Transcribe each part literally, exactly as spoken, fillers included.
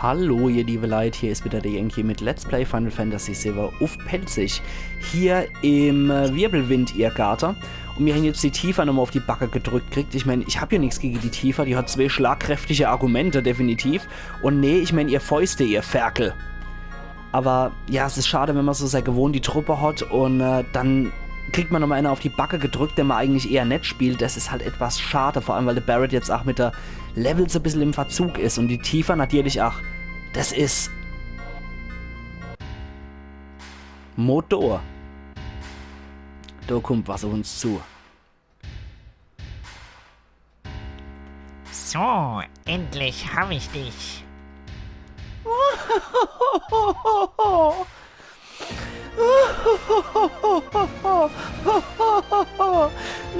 Hallo ihr liebe Leit, hier is wieder der Yankee mit Let's Play Final Fantasy siwwe uff Pälzisch. Hier im äh, Wirbelwind-Irrgarte. Un mir hän jetzt die Tifa nochmol uff die Backe gedrückt kriegt. Ich mein, ich hab jo nix gege die Tifa, die hat zwee schlagkräftige Argumente, definitiv. Un nee, ich mein, ihr Fäuste, ihr Ferkel. Awwer ja, es is schade, wenn ma so sei gewohnt die Truppe hat un äh, dann kriegt ma nochmol eener uff die Backe gedrückt, den ma eigentlich eher net spielt. Des is halt etwas schade, vor allem weil de Barret jetzt ach mit de Levels e bissel im Verzug is un die Tifa natürlich ach. Des is Motor. Do kummt was uff uns zu. So, endlich hab ich dich.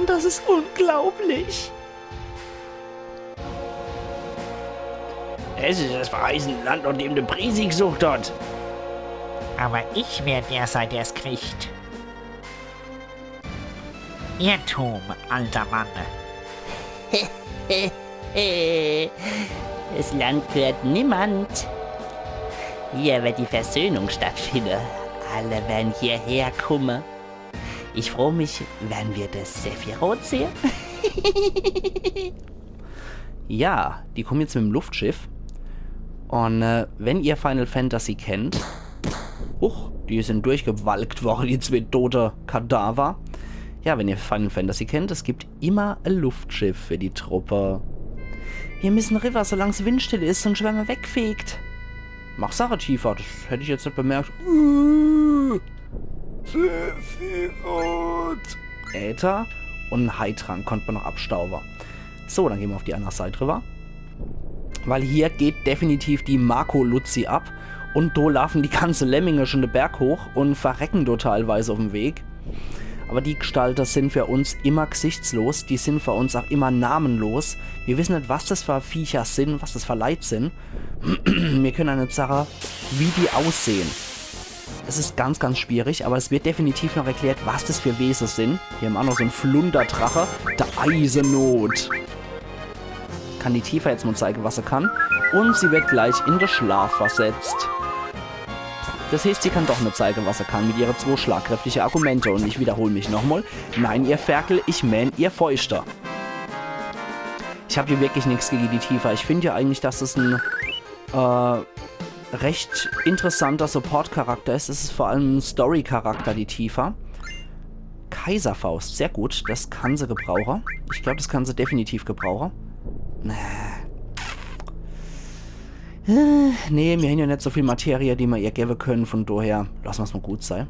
Das is unglaublich. Es is des verheißene Land, no dem de Prisi gesucht hat. Awwer ich werd der sei, der's kriegt. Irrtum, alter Mann. Des Land gehört niemand. Hier wird die Versöhnung stattfinden. Alle werden hierher kommen. Ich freu mich, wenn wir des Sephiroth sehen. Ja, die kummen jetzt mit'm Luftschiff. Un äh, wenn ihr Final Fantasy kennt, huch, die sin durchgewalkt worre, die zwee tote Kadaver. Ja, wenn ihr Final Fantasy kennt, es gibt immer e Luftschiff für die Truppe. Mir missen riwwer, solang's windstill is, sunscht werre mer weggfegt. Mach Sache, Tifa, des hätt ich jetzt net bemerkt. Uh, Sephiroth. Aether un en Heiltrank konnt ma noch abstauwe. So, dann gehn ma uff die anner Seit riwwer. Weil hier geht definitiv die Mako-Luzi ab. Un do laafen die ganze Lemminge schun de Berg hoch un verrecken do teilweise uff'm Weg. Awwer die Gestalte sin für uns immer gesichtslos, die sin für uns ach immer namenlos. Mir wissen net, was des für Viecher sin, was des für Leit sin. Mir kennen ach net sage, wie die aussehen. Es is ganz, ganz schwierig, awwer es wird definitiv noch erklärt, was des für Wese sin. Hier hämmer ach noch so en Flunderdrache, de Eisenot. Kann die Tifa jetzt mol zeige, was se kann. Un sie wird gleich in de Schlaf versetzt. Des heeßt, sie kann doch net zeige, was se kann mit ihre zwee schlagkräftige Argumente. Un ich wiederhol mich nochmol. Nein, ihr Ferkel, ich mään ihr Fäuschte. Ich hab jo wirklich nix gege die Tifa. Ich find jo eigentlich, dass es en äh, recht interessanter Support-Charakter is. Es is vor allem en Story-Charakter, die Tifa. Kaiserfaust, sehr gut. Des kann se gebrauche. Ich glaab, des kann se definitiv gebrauche. Nee. Äh, nee, mir hän jo net so viel Materie, die ma ihr gewwe kennen. Vun doher losse ma's mol gut sei.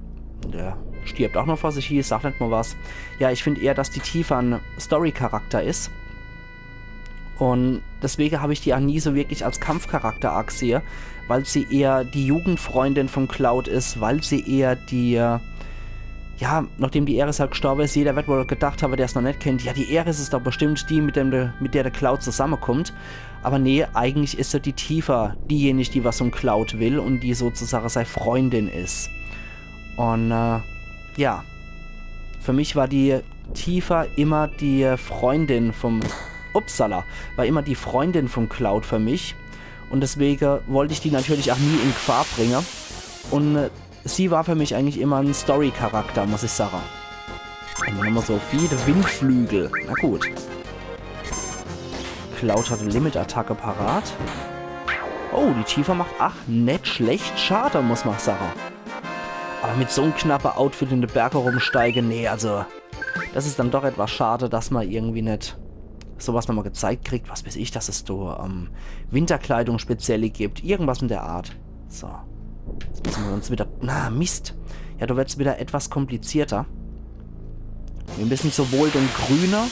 Der stirbt ach noch vor sich hie, sagt net mol was. Ja, ich find eher, dass die Tifa en Story-Charakter is. Un deswege hab ich die ach nie so wirklich als Kampfcharakter agesehe, weil sie eher die Jugendfreundin vum Cloud is, weil sie eher die, äh, ja, nochdem die Aeris halt gestorbe is, jeder wird wohl gedacht hawwe, der's noch net kennt, ja, die Aeris is doch bestimmt die, mit, dem, de- mit der de Cloud zusammekummt. Awwer nee, eigentlich is jo die Tifa diejenige, die was vum Cloud will un die sozusage sei Freundin is. Un äh, ja, für mich war die Tifa immer die Freundin vum, upsala, war immer die Freundin vum Cloud für mich. Un deswege wollt ich die natürlich ach nie in Gefahr bringe. Un äh, sie war für mich eigentlich immer en Story-Charakter, muss ich sage. Un dann nochmol so viel, de Windflügel. Na gut. Cloud hat e Limit-Attacke parat. Oh, die Tifa macht ach net schlecht Schade, muss ma sage. Awwer mit so'm knappe Outfit in de Berge rumsteige, nee, also, des is dann doch etwas schade, dass ma irgendwie net so was nochmol gezeigt kriegt, was weiß ich, dass es do ähm, Winterkleidung spezielle gibt, irgendwas in der Art. So. Jetzt müsse ma uns wieder, na, Mist. Ja, do wird's wieder etwas komplizierter. Mir müssen sowohl den grüne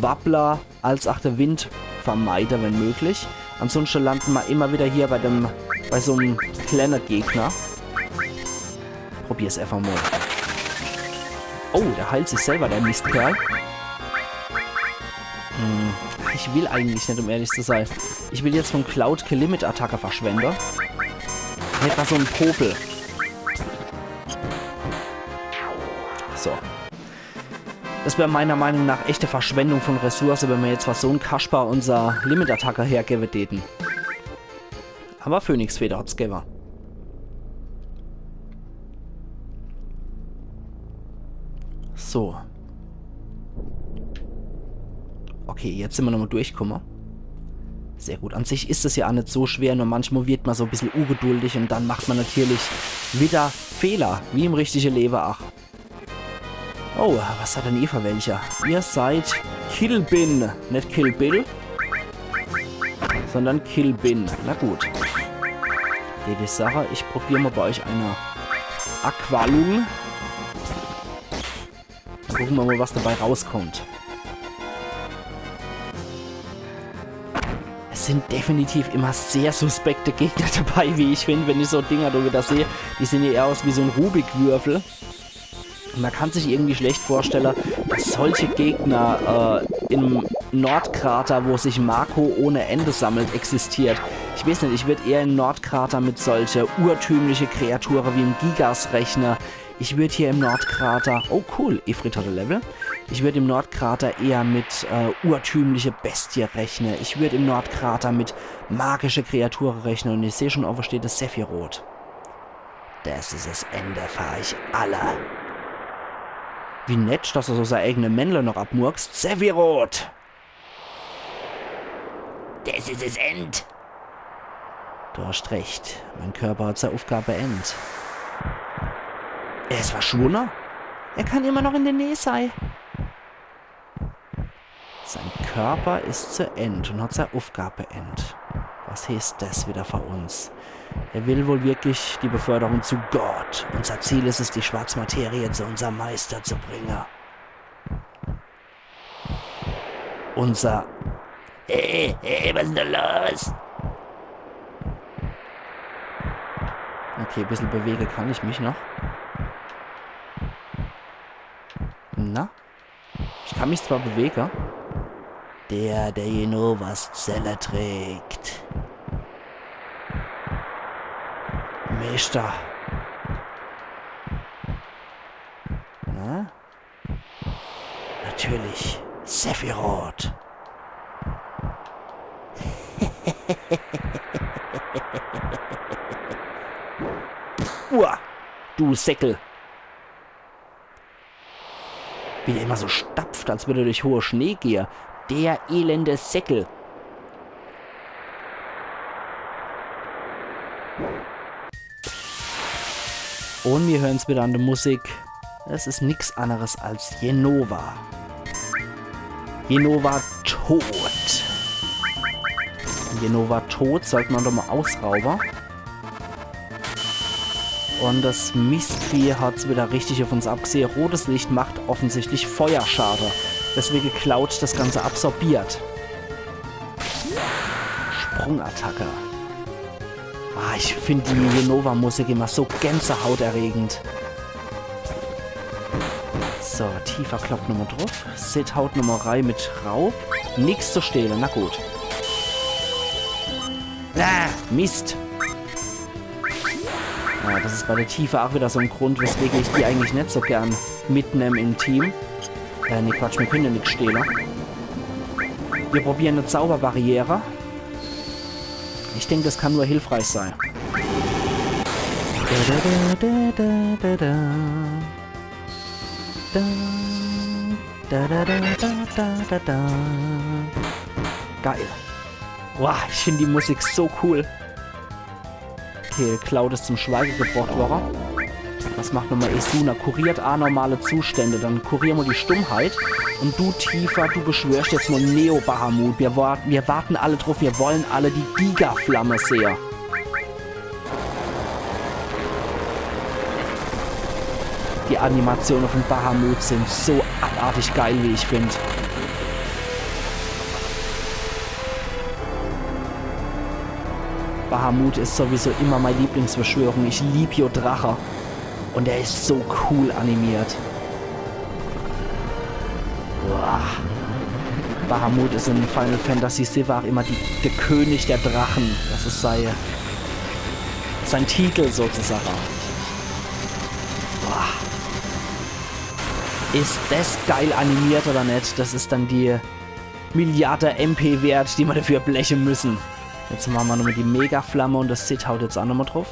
Wabbler als ach de Wind vermeide, wenn möglich. Ansunschte lande ma immer wieder hier bei dem, bei so'm kleine Gegner. Probier's einfach mol. Oh, der heilt sich selber, der Mistkerl. Hm, ich will eigentlich net, um ehrlich zu sei. Ich will jetzt vum Cloud kä Limit-Attacke verschwende. Net mol so'n Popel. So. Des wär meiner Meinung nach echte Verschwendung vun Ressource, wenn ma jetzt vun so'm Kasper unser Limit-Attacke hergewwe däten. Awwer Phönixfeder hat's gewwe. So. Okay, jetzt sin mer nochmol durchkumme. Sehr gut. An sich is es jo aa net so schwer, nur manchmol werd mer so e bissel ungeduldig un dann macht mer natürlich widder Fehler, wie im richtige Lewe ach. Oh, was hat dann ihr für welche? Ihr seid Kilbin, net Kill Bill, sondern Kilbin. Na gut. Geht die Sache. Ich probier mol bei euch eine Aqualung. Dann gucke mer mol, was dabei rauskommt. Es sin definitiv immer sehr suspekte Gegner dabei, wie ich find, wenn ich so Dinger do widder seh. Die sehn jo eher aus wie so en Rubik-Würfel. Mer kann sich irgendwie schlecht vorstelle, dass solche Gegner, äh, im Nordkrater, wo sich Mako ohne Ende sammelt, existiert. Ich weeß net, ich würd eher im Nordkrater mit solche urtümliche Kreature wie em Gigas rechne. Ich würd hier im Nordkrater, oh cool, Ifrit hat e Level. Ich würd im Nordkrater eher mit, äh, urtümliche Bestie rechne. Ich würd im Nordkrater mit magische Kreature rechne. Un ich seh schun, owwe steht des Sephiroth. Des is es Ende für euch alle. Wie nett, dass er so sei eigene Männle noch abmurkst. Sephiroth! Des is es End. Du hast recht. Mein Körper hat sei Uffgab beendt. Er is verschwunne? Er kann immer noch in de Näh sei. Sein Körper is zu End un hat sei Uffgab beendt. Was heeßt des widder für uns? Er will wohl wirklich die Beförderung zu Gott. Unser Ziel is es, die Schwarzmaterie zu unserm Meister zu bringe. Unser... Hey, hey, was is denn los? Okay, e bissel bewege kann ich mich noch. Na? Ich kann mich zwar bewege. Der, der Jenovas Zelle trägt. Meister. Na? Natürlich. Sephiroth. Uah, du Säckel. Wie der immer so stapft, als würd er durch hohe Schnee gehe. Der elende Säckel. Un mir hören's widder an de Musik. Es is nix anneres als Jenova. Jenova Tod. Jenova Tod sollt mer doch mol ausraube. Un des Mistvieh hat's widder richtig uff uns abgsehe. Rotes Licht macht offensichtlich Feuerschade. Deswege Cloud des Ganze absorbiert. Sprungattacke. Ah, ich find die Jenova-Musik immer so gänsehauterregend. So, Tifa kloppt nochmol druff. Cid haut nochmol rei mit Raub. Nix zu stehle, na gut. Ah, Mist. Ja, des is bei de Tifa ach widder so en Grund, weswege ich die eigentlich net so gern mitnemm im Team. Äh, nee, Quatsch, mir kenne jo nix stehle. Mir probiere e Zauberbarriere. Ich denk, des kann nur hilfreich sei. Geil. Boah, ich find die Musik so cool. Okay, Cloud is zum Schweige gebrocht worre. Was macht nochmol Esuna? Kuriert anormale Zustände. Dann kurier mol die Stummheit. Un du, Tifa, du beschwörscht jetzt mol Neo-Bahamut. Mir wa-, mir warte alle druff, mir wolle alle die Gigaflamme sehe. Die Animatione vun Bahamut sin so abartig geil, wie ich find. Bahamut is sowieso immer mei Lieblingsverschwörung. Ich lieb jo Drache. Un er is so cool animiert. Boah. Bahamut is in Final Fantasy siwwe ach immer die, de König der Drache. Des is sei, sei Titel sozusage. Boah. Is des geil animiert oder net? Des is dann die Milliarde M P wert, die mer dafür bleche müsse. Jetzt mache mer nochmal die Mega-Flamme un de Cid haut jetzt ach nochmal druff.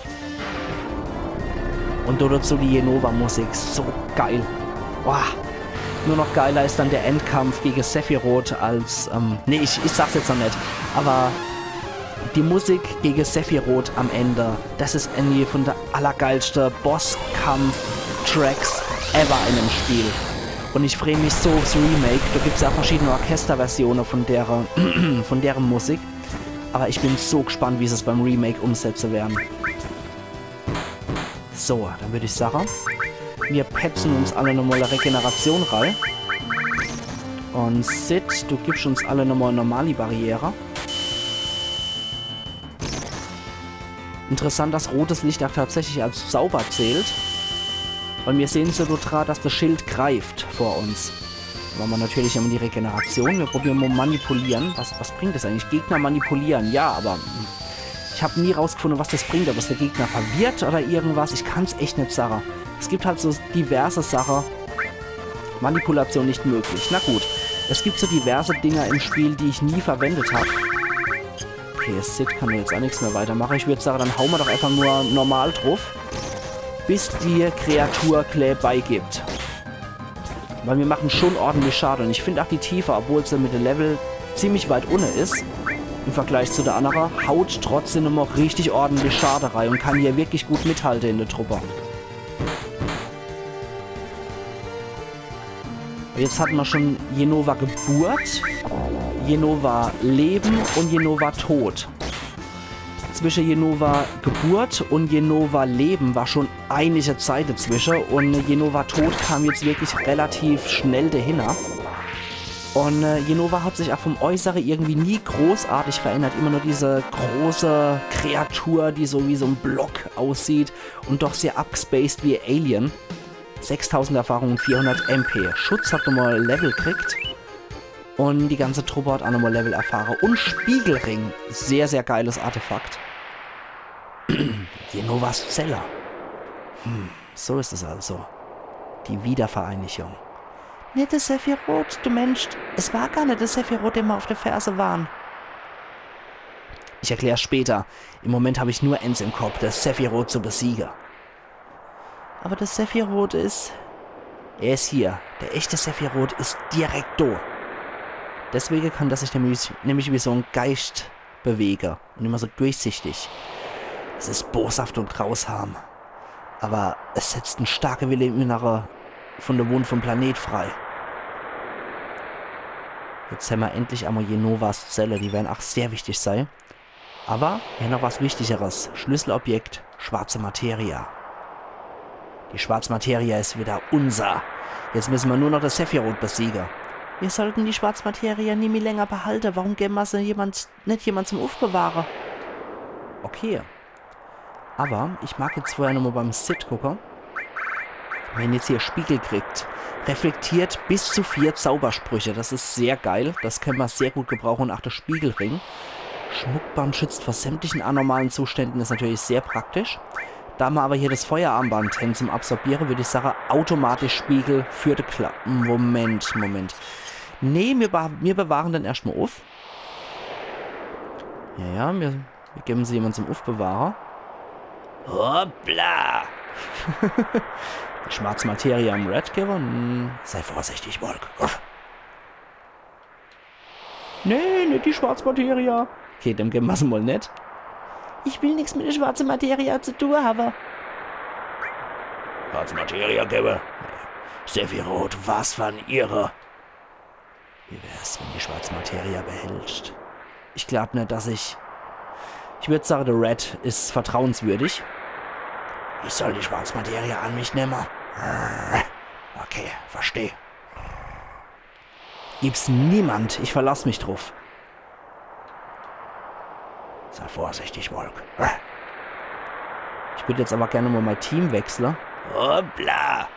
Un do dazu die Jenova-Musik. So geil. Boah. Nur noch geiler is dann der Endkampf gege Sephiroth als, ähm, nee, ich, ich sag's jetzt noch net. Aber die Musik gege Sephiroth am Ende, das is ääni von de allergeilste Bosskampf-Tracks ever in dem Spiel. Un ich freu mich so uffs Remake. Do gibt's ja verschiedene Orchesterversione von dere, von dere Musik. Aber ich bin so gespannt, wie se's beim Remake umsetze werre. So, dann würd ich sage, mir petze uns alle nochmal e Regeneration rei. Un Cid, du gibst uns alle nochmal e normali Barriere. Interessant, dass rotes Licht ach tatsächlich als Zauber zählt. Un mir sehn so do dra, dass das Schild greift vor uns. Mache mer natürlich immer die Regeneration. Mir probiere mal manipulieren. Was, was bringt das eigentlich? Gegner manipulieren. Ja, aber, hm, ich hab nie rausgefunde, was das bringt. Ob es de Gegner verwirrt oder irgendwas. Ich kann's echt net sage. Es gibt halt so diverse Sache. Manipulation nicht möglich. Na gut. Es gibt so diverse Dinger im Spiel, die ich nie verwendet hab. Okay, Cid kann jetzt ach nix mehr weitermache. Ich würd sage, dann haue mer doch einfach nur normal druff, bis die Kreatur klee beigibt. Weil mir mache schon ordentlich Schade. Un ich find ach die Tifa, obwohl se mit de Level ziemlich weit unne is, im Vergleich zu de annere, haut trotzdem immer richtig ordentlich Schade rei un kann hier wirklich gut mithalte in de Truppe. Jetzt hat mer schon Jenova Geburt, Jenova Leben un Jenova Tod. Zwische Jenova Geburt un Jenova Leben war schon einige Zeit dazwische un Jenova Tod kam jetzt wirklich relativ schnell dahinner. Un, äh, Jenova hat sich ach vom Äußere irgendwie nie großartig verändert. Immer nur diese große Kreatur, die so wie so en Block aussieht un doch sehr abgespaced wie Alien. Sechstausend Erfahrung un vierhundert M P. Schutz hat nochmal Level kriegt. Un die ganze Truppe hat ach nochmal Level erfahre. Un Spiegelring. Sehr, sehr geiles Artefakt. Jenovas Zelle. Hm, so is es also. Die Wiedervereinigung. Net de Sephiroth, du Mensch. Es war gar net de Sephiroth, dem mer uff de Ferse ware. Ich erklär's später. Im Moment hab ich nur eens im Kopp, de Sephiroth zu besiege. Aber de Sephiroth is, er is hier. De echte Sephiroth is direkt do. Deswege kann der sich nämlich, nämlich wie so en Geischt bewege un immer so durchsichtig. Es is boshaft un grausam. Aber es setzt en starke Wille im Innere von de Wund vom Planet frei. Jetzt hämmer endlich emol Jenovas Zelle, die werre ach sehr wichtig sei. Aber mir hän noch was Wichtigeres. Schlüsselobjekt, schwarze Materie. Die Schwarzmaterie is wieder unser. Jetzt müsse mer nur noch de Sephiroth besiege. Mir sollten die Schwarzmaterie nimmi länger behalte. Warum gebe mer se jemand, net jemand zum Uffbewahre? Okay. Aber ich mag jetzt vorher nochmal beim Cid gucke. Wenn jetzt hier Spiegel kriegt, reflektiert bis zu vier Zaubersprüche. Das is sehr geil. Das könne mer sehr gut gebrauche. Un ach de Spiegelring. Schmuckband schützt vor sämtlichen anormalen Zuständen, is natürlich sehr praktisch. Da mer aber hier das Feuerarmband hän zum Absorbiere, würd ich sage, automatisch Spiegel für de Kla-, Moment, Moment. Nee, mir, be mir bewahre den erscht mal uff. Ja, ja, mir, mir gebe se jemand zum Uffbewahre. Hoppla! Die Schwarzmaterie am Red gewwe? Hm, sei vorsichtig, Volk. Uff. Nee, net die Schwarzmaterie. Okay, dem gebe mer's mal net. Ich will nix mit de schwarze Materie zu tue habe. Schwarzmaterie gewwe? Sephiroth, was für en Irre. Wie wär's, wenn die Schwarzmaterie behältst? Ich glaub net, dass ich... Ich würd sage, de Red is vertrauenswürdig. Ich soll die Schwarzmaterie an mich nemme? Okay, versteh. Gib's niemand, ich verlass mich druff. Sei vorsichtig, Volk. Ich würd jetzt aber gerne mal mein Team wechsle. Hoppla!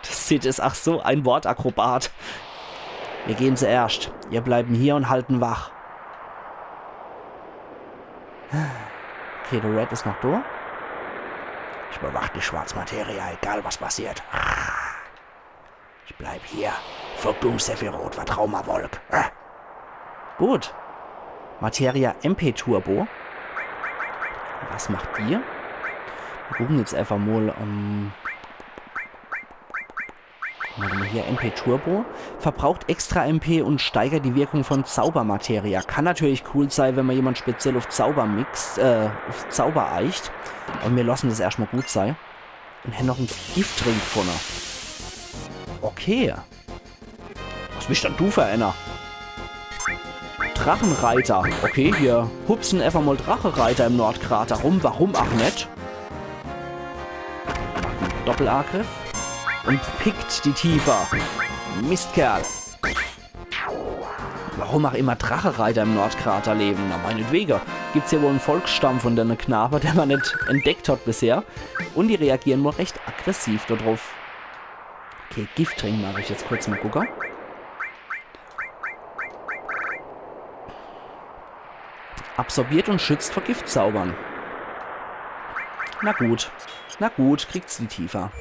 De Cid is ach so en Wortakrobat. Mir gehen zuerscht. Ihr bleiben hier un halten Wach. Okay, de Red is noch do. Ich bewach die Schwarzmaterie, egal was passiert. Ich bleib hier. Verdumm Sephiroth, vertrau mer, Volk. Gut. Materia M P Turbo. Was macht die? Mir gucken jetzt einfach mal, ähm, warte mal hier, M P Turbo. Verbraucht extra M P und steigert die Wirkung von Zaubermateria. Kann natürlich cool sein, wenn man jemand speziell auf Zauber mixt, äh, auf Zauber eicht. Aber mir lassen das erstmal gut sein. Und haben noch en Gifttrink vorne. Okay. Was bist dann du für einer? Drachenreiter. Okay, wir hupsen einfach mal Drachereiter im Nordkrater rum. Warum auch net? Doppelangriff. Und pickt die Tifa. Mistkerl. Warum auch immer Drachereiter im Nordkrater leben. Na, meinetwege. Gibt's hier wohl en Volksstamm von dene Knabe, den man net entdeckt hat bisher. Und die reagieren wohl recht aggressiv da drauf. Okay, Gifttrink mach ich jetzt kurz mal gucke. Absorbiert und schützt vor Giftzaubern. Na gut. Na gut, kriegt's die Tifa.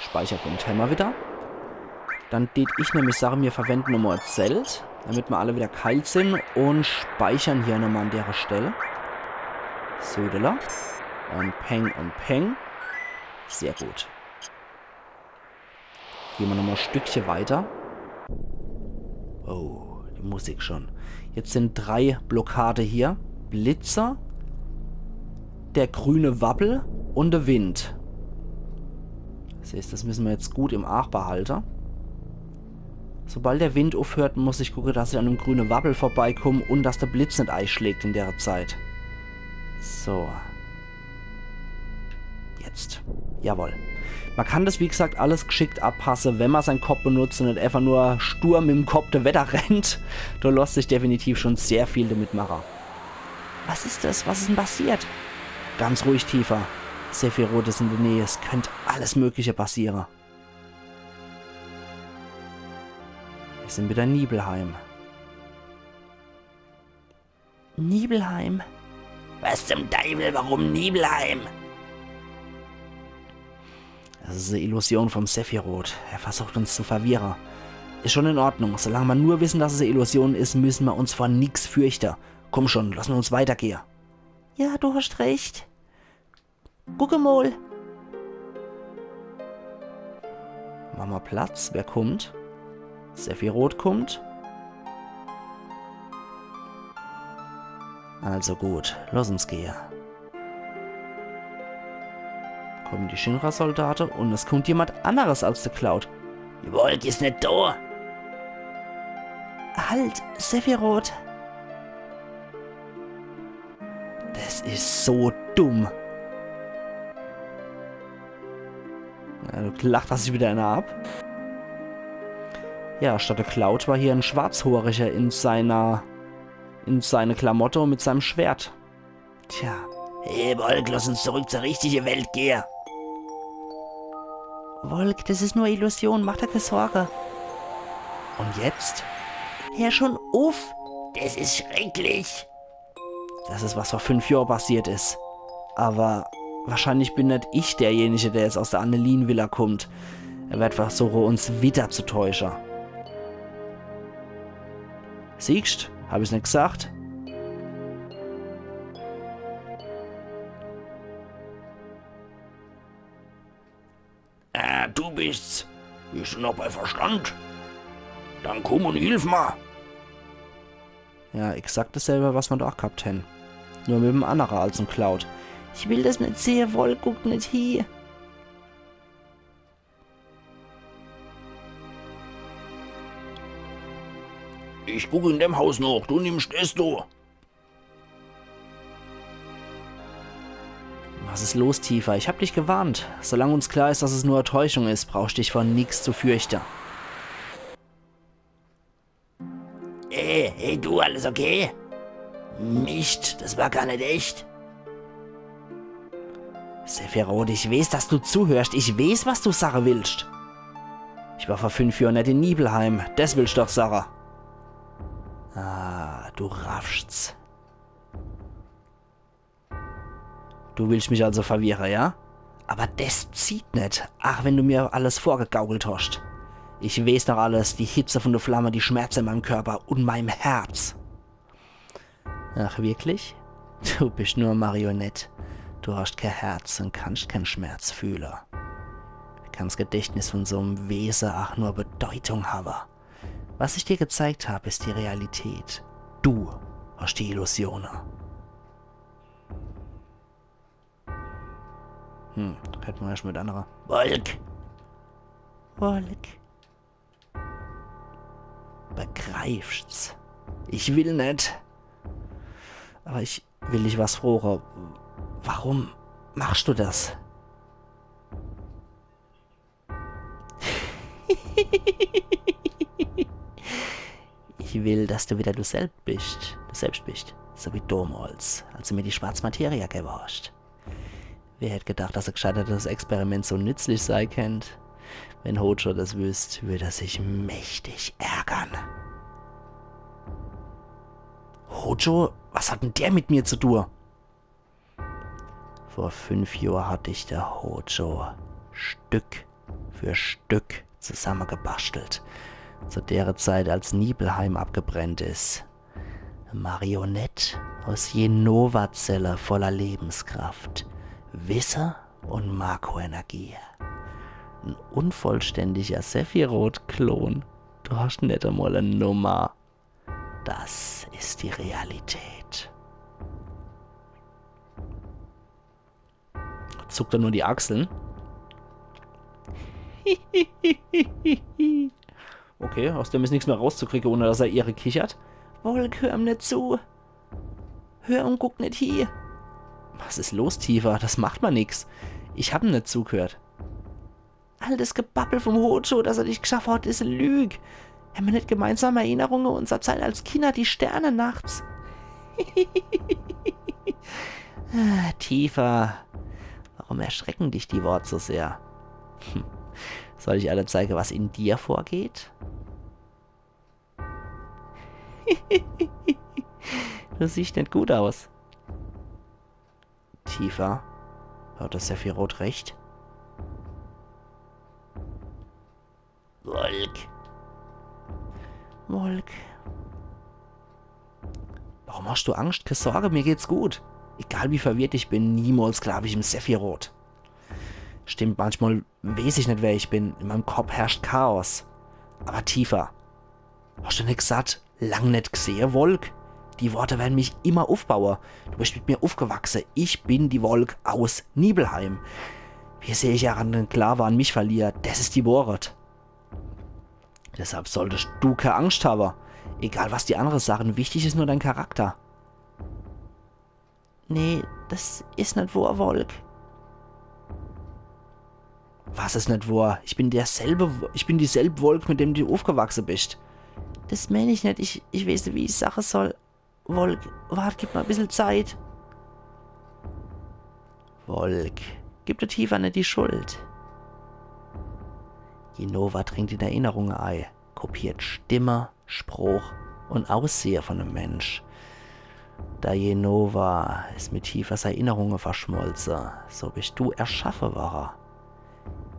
Speicherpunkt hämmer wieder. Dann tät ich nämlich sage, mir verwenden nochmal Zelt, damit mir alle wieder geheilt sind und speichern hier nochmal an dere Stelle. Södele. Und peng und peng. Sehr gut. Gehen wir nochmal e Stückche weiter. Oh, die Musik schon. Jetzt sind drei Blockade hier. Blitzer, der grüne Wabbel und der Wind. Das heißt, das müssen wir jetzt gut im Aach behalten. Sobald der Wind aufhört, muss ich gucken, dass ich an dem grünen Wabbel vorbeikomme und dass der Blitz nicht einschlägt in der Zeit. So. Jetzt. Jawohl. Man kann das, wie gesagt, alles geschickt abpassen, wenn man seinen Kopf benutzt und nicht einfach nur stur mit dem Kopf der Wetter rennt. Da lässt sich definitiv schon sehr viel damit machen. Was ist das? Was ist denn passiert? Ganz ruhig, Tifa. Sephiroth ist in der Nähe. Es könnte alles Mögliche passieren. Wir sind wieder in Nibelheim. Nibelheim? Was zum Teufel? Warum Nibelheim? Das ist eine Illusion vom Sephiroth. Er versucht uns zu verwirren. Ist schon in Ordnung. Solange wir nur wissen, dass es eine Illusion ist, müssen wir uns vor nix fürchten. Komm schon, lass uns weitergehen. Ja, du hast recht. Guck mal. Mach mal Platz, wer kommt? Sephiroth kommt. Also gut, lass uns gehe. Kommen die Shinra-Soldate und es kommt jemand anderes als der Cloud. Die Wolk is net do. Halt, Sephiroth. Das is so dumm. Na, du lacht sich wieder einer ab. Ja, statt der Cloud war hier ein Schwarzhoriger in seiner, in seine Klamotte und mit seinem Schwert. Tja. Hey, Wolk, lass uns zurück zur richtigen Welt gehen. Wolk, das ist nur Illusion, mach dir keine Sorge. Und jetzt? Hör schon uff. Das ist schrecklich. Das ist, was vor fünf Jahren passiert ist. Aber wahrscheinlich bin nicht ich derjenige, der jetzt aus der Annelien-Villa kommt. Er wird versuchen, uns wieder zu täuschen. Siehst, hab ich's nicht gesagt? Ah, du bist's. Bist du noch bei Verstand? Dann komm und hilf ma. Ja, exakt dasselbe, was ma doch gehabt hän. Nur mit em annere als em Cloud. Ich will das net sehe, Wolk, guck net hie. Ich guck in dem Haus noch, du nimmst es do. Was ist los, Tifa? Ich hab dich gewarnt. Solange uns klar ist, dass es nur e Täuschung ist, brauchst dich vor nix zu fürchten. Ey, hey du, alles okay? Mist, das war gar net echt. Sephiroth, ich weeß, dass du zuhörst. Ich weeß, was du sache willst. Ich war vor fünf Jahr net in Nibelheim. Das willst doch sache. Ah, du raffscht's. Du willst mich also verwirre, ja? Aber das zieht net, ach wenn du mir alles vorgegaukelt hast. Ich weeß noch alles, die Hitze von der Flamme, die Schmerze in meinem Körper und meinem Herz. Ach, wirklich? Du bist nur e Marionett. Du hast kein Herz und kannst kein Schmerz fühlen. Wie kann's Gedächtnis von so'm Wese ach nur Bedeutung haben? Was ich dir gezeigt hab, ist die Realität. Du hast die Illusionen. Hm, hätt mer erscht mit annere. Wolk! Wolk! Begreifst's? Ich will net. Aber ich will dich was froche. Warum machst du das? Ich will, dass du wieder du selbst bist. Du selbst bist. So wie damals, als du mir die schwarz Materie gewwe hast. Wer hätt gedacht, dass e gescheitertes Experiment so nützlich sei kennt? Wenn Hojo das wüsst, würd er sich mächtig ärgern. Hojo? Was hat denn der mit mir zu tun? Vor fünf Johr hat dich der Hojo Stück für Stück zusammegebastelt. Zu dere Zeit, als Nibelheim abgebrennt is. E Marionett aus Jenova-Zelle voller Lebenskraft, Wisse und Mako-Energie. En unvollständiger Sephiroth-Klon. Du hast net emol e Nummer. Das ist die Realität. Zuckt er nur die Achseln. Okay, aus dem is nix mehr rauszukriegen, ohne dass er irre kichert. Wolk, hör em net zu. Hör und guck net hie. Was is los, Tifa? Das macht mer nix. Ich hab em net zugehört. All das Gebabbel vom Hojo, dass er dich geschaffen hat, is e Lüg. Hämmer net gemeinsam Erinnerungen unserer Zeit als Kinder, die Sterne nachts? Ah, Tifa, warum erschrecken dich die Worte so sehr? Hm. Soll ich alle zeige, was in dir vorgeht? Du siehst net gut aus. Tifa, hat der Sephiroth recht? Wolk. Wolk. Warum hast du Angst? Kä Sorge, mir geht's gut. Egal wie verwirrt ich bin, niemals glaub ich em Sephiroth. Stimmt, manchmal weeß ich net, wer ich bin. In meim Kopp herrscht Chaos. Aber Tifa, hast du net gesaat, lang net gsehe, Wolk? Die Worte werden mich immer ufbaue. Du bist mit mir ufgewachse. Ich bin die Wolk aus Nibelheim. Wie sehr ich an den Glaawe an mich verlier, des is die Wohret. Deshalb solltest du kä Angst hawe. Egal, was die annere sage, wichtig is nur dein Charakter. Nee, des is net wohr, Wolk. Was is net wohr? Ich bin derselbe, W-, ich bin dieselb Wolk, mit dem du ufgewachse bist. Des meen ich net. Ich, ich weeß net, wie ich sache soll. Wolk, wart, gib mer e bissel Zeit. Wolk, gib der Tifa net die Schuld. Jenova dringt in Erinnerunge ei, kopiert Stimme, Sprooch und Aussehe von em Mensch. Der Jenova is mit Tifas Erinnerunge verschmolze. So bist du erschaffe worre.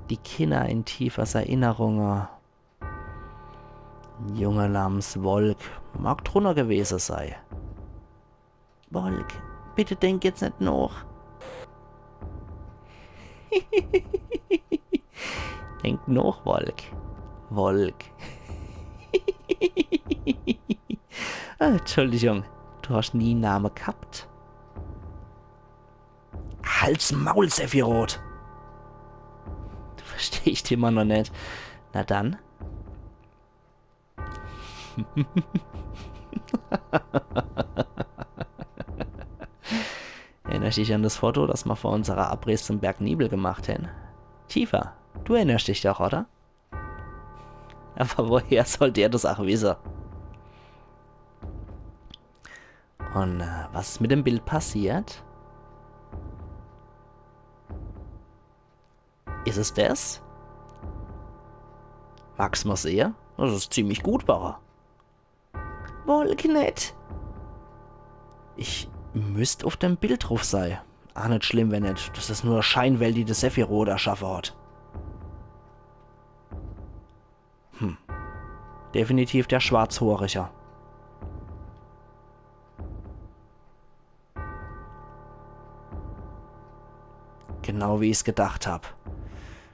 Die Kinner in Tifas Erinnerunge. Junge Lams, Wolk mag drunner gewese sei. Wolk, bitte denk jetzt net noch. Denk noch, Wolk. Wolk. Ah, Entschuldigung, du hast nie en Name gehabt. Halt's Maul, Sephiroth! Du verstehst immer noch net. Na dann. Erinnerst dich an das Foto, das mer vor unserer Abrees zum Berg Nibel gemacht hen? Tifa, du erinnerst dich doch, oder? Aber woher sollt er das ach wisse? Und äh, was is mit dem Bild passiert? Is es des? Magst mal sehe? Das is ziemlich gut, Barra. Wolk net. Ich müsst uf dem Bild druf sei. Ah, net schlimm, wenn net. Das is nur e Scheinwelt, die de Sephiroth erschaffe hat. Hm. Definitiv der Schwarzhooriger. Genau wie ich's gedacht hab.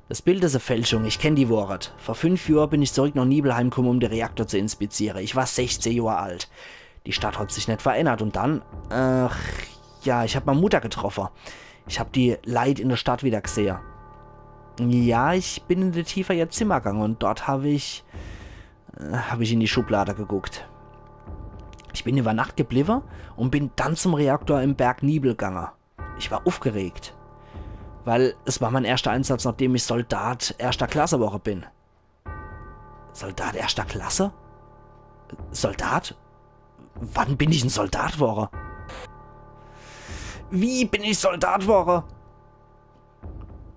Das Bild is e Fälschung, ich kenn die Wohret. Vor fünf Johr bin ich zurück nach Nibelheim kumme, um de Reaktor zu inspiziere. Ich war sechzeh Johr alt. Die Stadt hat sich net verändert un dann, ach, ja, ich hab mei Mutter getroffe. Ich hab die Leit in de Stadt wieder gsehe. Ja, ich bin in de Tifa ihr Zimmer gange un dort hab ich, äh, hab ich in die Schublade geguckt. Ich bin über Nacht gebliwwe un bin dann zum Reaktor im Berg Nibel gange. Ich war uffgeregt, weil es war mein erschter Einsatz, nachdem ich Soldat erschter Klasse worre bin. Soldat erschter Klasse? Soldat? Wann bin ich en Soldat worre? Wie bin ich Soldat worre?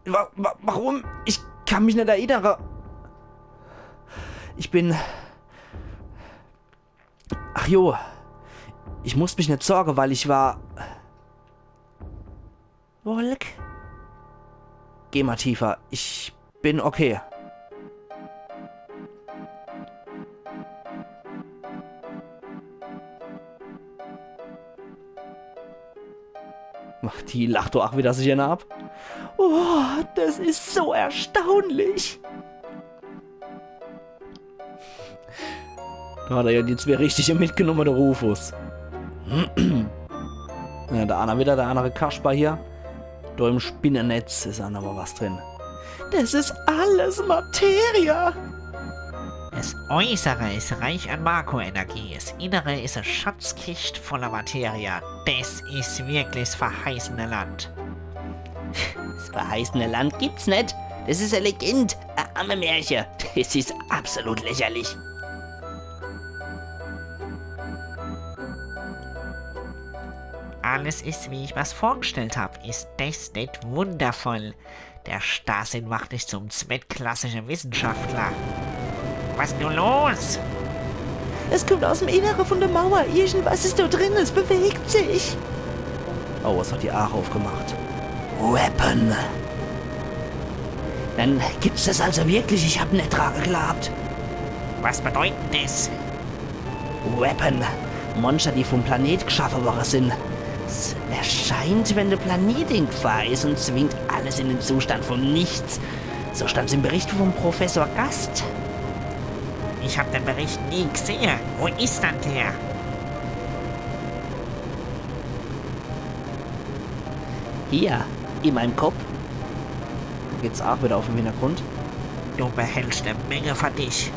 Wa wa warum? Ich kann mich net erinnere. Ich bin Ach jo, ich muss mich net sorge, weil ich war. Wolk? Geh mal tiefer, ich bin okay. Ach, die lacht doch ach wieder sich eine ab. Oh, das is so erstaunlich. Da hat er ja die zwee Richtige mitgenomme, de Rufus. Ja, der anner wieder, der annere Kasper hier. Da im Spinnennetz is ach nochmal was drin. Das is alles Materia. Das Äußere is reich an Makroenergie, das Innere is e Schatzkischt voller Materia. Das is wirklich das verheißene Land. Das verheißene Land gibt's net. Das is e Legend, e Ammermärche. Das is absolut lächerlich. Alles is, wie ich mir's vorgestellt hab. Is das net wundervoll? Der Starrsinn macht dich zum zwettklassische Wissenschaftler. Was is nur los? Es kommt aus em Innere von der Mauer. Irgendwas is da drin. Es bewegt sich. Oh, es hat die Aache aufgemacht. Weapon. Dann gibt's das also wirklich. Ich hab net dra geglaubt. Was bedeutet das? Weapon. Monster, die vom Planet geschaffen worden sind. Es erscheint, wenn der Planet in Gefahr ist und zwingt alles in den Zustand vom Nichts. So stand's im Bericht vom Professor Gast. Ich hab den Bericht nie gesehen. Wo ist dann der? Hier, in meinem Kopf. Geht's auch wieder auf den Hintergrund? Du behältst eine Menge für dich.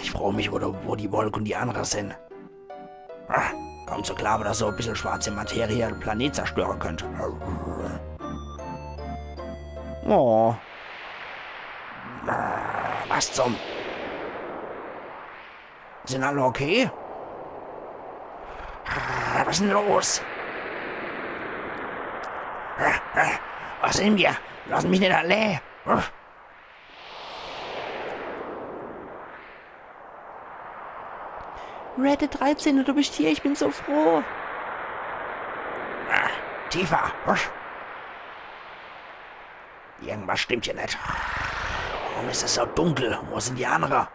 Ich frage mich, wo, der, wo die Wolk und die anderen sind. Ah, kaum zu glauben, dass so ein bisschen schwarze Materie einen Planet zerstören könnte. Oh. Was zum? Sind alle okay? Was ist denn los? Was sind wir? Lassen mich nicht allein. Red Dead dreizehn, du bist hier, ich bin so froh. Ah, Tifa. Husch. Irgendwas stimmt hier nicht. Warum ist es so dunkel? Wo sind die anderen?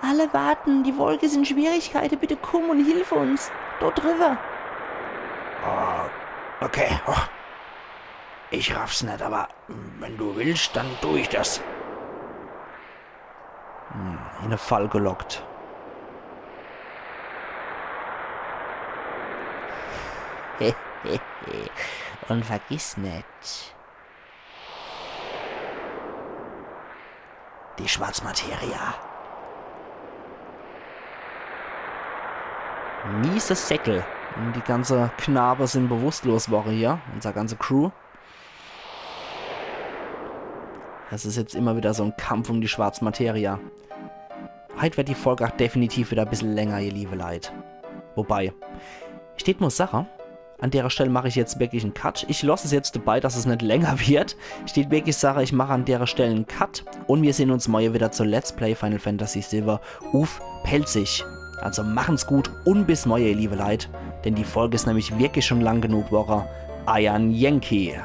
Alle warten, die Wolke ist in Schwierigkeiten. Bitte komm und hilf uns. Dort drüber. Oh, okay. Oh. Ich raff's nicht, aber wenn du willst, dann tu ich das. Hm, in e Fall gelockt. Und vergiss net. Die Schwarzmateria. Miese Säckel. Und die ganze Knabe sind bewusstlos worre hier. Unser ganze Crew. Das is jetzt immer wieder so en Kampf um die Schwarzmateria. Heit werd die Folg ach definitiv wieder e bissel länger, ihr liebe Leit. Wobei, steht nur Sache, an derer Stell mach ich jetzt wirklich en Cut. Ich loss es jetzt dabei, dass es net länger wird. Steht wirklich Sache, ich mach an derer Stell en Cut. Und wir sehn uns morje wieder zu Let's Play Final Fantasy Silver uff Pälzisch. Also machen's gut und bis morje, ihr liebe Leit. Denn die Folg is nämlich wirklich schon lang genug worre. Eiern Yankee.